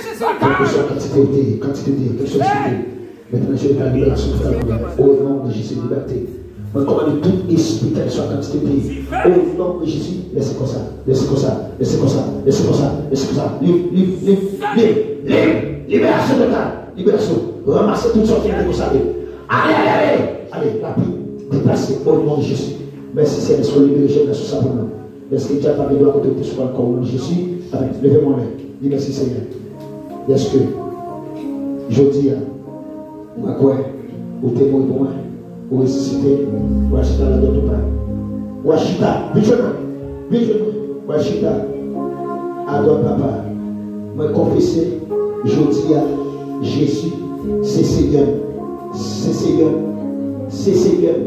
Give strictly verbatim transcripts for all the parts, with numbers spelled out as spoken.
Kèlkeswa kantite ou te ye, kantite ou te ye, kèlkeswa kantite ou te ye. Mentnan, Jezi, liberasyon totale pou mwen. O non de Jezi, libète. Mwen kòmande tout espri, kèlkeswa kantite ou te ye. O non de Jezi, lèse kò sa, lèse kò sa, lèse kò sa, lèse kò sa, lèse kò sa. Lib, lib, lib, lib, lib. Liberasyon totale, liberasyon. Ranmase tout sa ki te konsa. Ale, ale, ale, ale. Lapli, deplase, o non de Jezi. Mèsi, Senyè, paske w libere jèn gason sa pou mwen. Èske dyab pa gen dwa kote w te sou balkon, o non de Jezi? Amèn. Leve men w anlè. Di mèsi, Senyè. Èske jodi a, mwen kwè ou te mouri pou mwen, ou resisite, ou al chita la dwat ou pa. Ou al chita, vin jwenn mwen. Vin jwenn mwen. Ou al chita a dwat Papa. Mwen konfese jodi a, Jezi se Senyè m, se Senyè m, se Senyè m,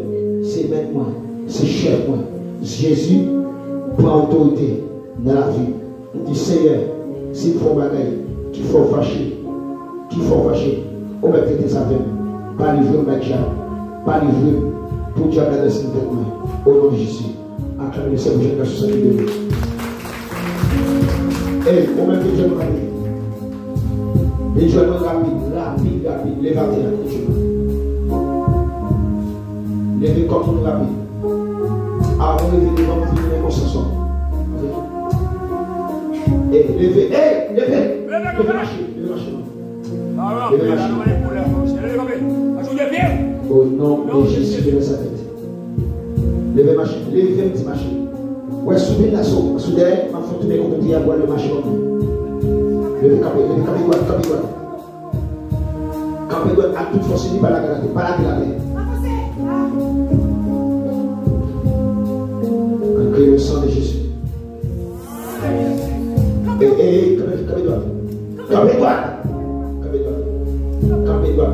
se Mèt mwen, se Chèf mwen. Jezi pran otorite nan lavi m. M di, Senyè, si m fè yon bagay ki fè w fache, ki fè w fache, ou mèt rete sa avè m. Pa livre m bay dyab. Pa livre m pou dyab la nan sentèt mwen. O non de Jezi. Aklame Senyè pou jèn gason sa ki beni. Ey, ou menm ki jwenn mwen rapid. Vin jwenn mwen rapid, rapid, rapid. Leve atè a, vin jwenn mwen. Leve kòm moun rapid. Avan w leve devan m, vin nan konsyans ou. Ey, leve, ey, leve. Leve mache, leve mache. Leve mache. O non de Jezi de Nazarèt. Leve mache. Leve m di mache. Wè sou vin la sou, sou dèyè, m ap fè tounen kote w te ye a pou w al mache kòm mwen. Leve kanpe, leve kanpe dwat, kanpe dwat. Kanpe dwat ak tout fòs li, pa lage l atè, pa lage l atè. An kreye le sang de Jésus. Ey, ey, ey, kanpe, kanpe dwat. Kanpe dwat. Kanpe dwat. Kanpe dwat.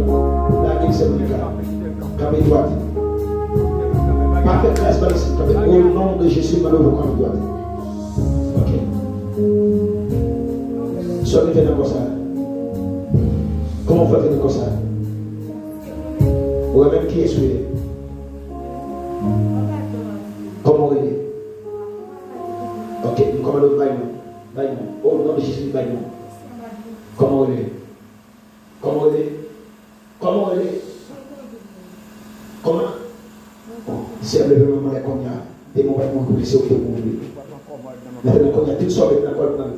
Lage l sèl ou ki ka. Kanpe dwat. Pa fè kras balanse. Kanpe. O non de Jezi, mande w pou kanpe dwat. Ok. Sa w te fè nan kò sa? Kòman w fè te nan kò sa? Ou wè menm kiyès ou ye? Kòman w rele? Ok, m kòmande w bay non. Bay non. O non de Jezi, bay non. Kòman w rele? Kòman w rele? Kòman w rele? Kòman? Bon, si w leve men w anlè kounye a, demon pa t mouri pou li, se ou ki te mouri pou li. Mentnan kounye a, tout sa w met nan kò l pran l.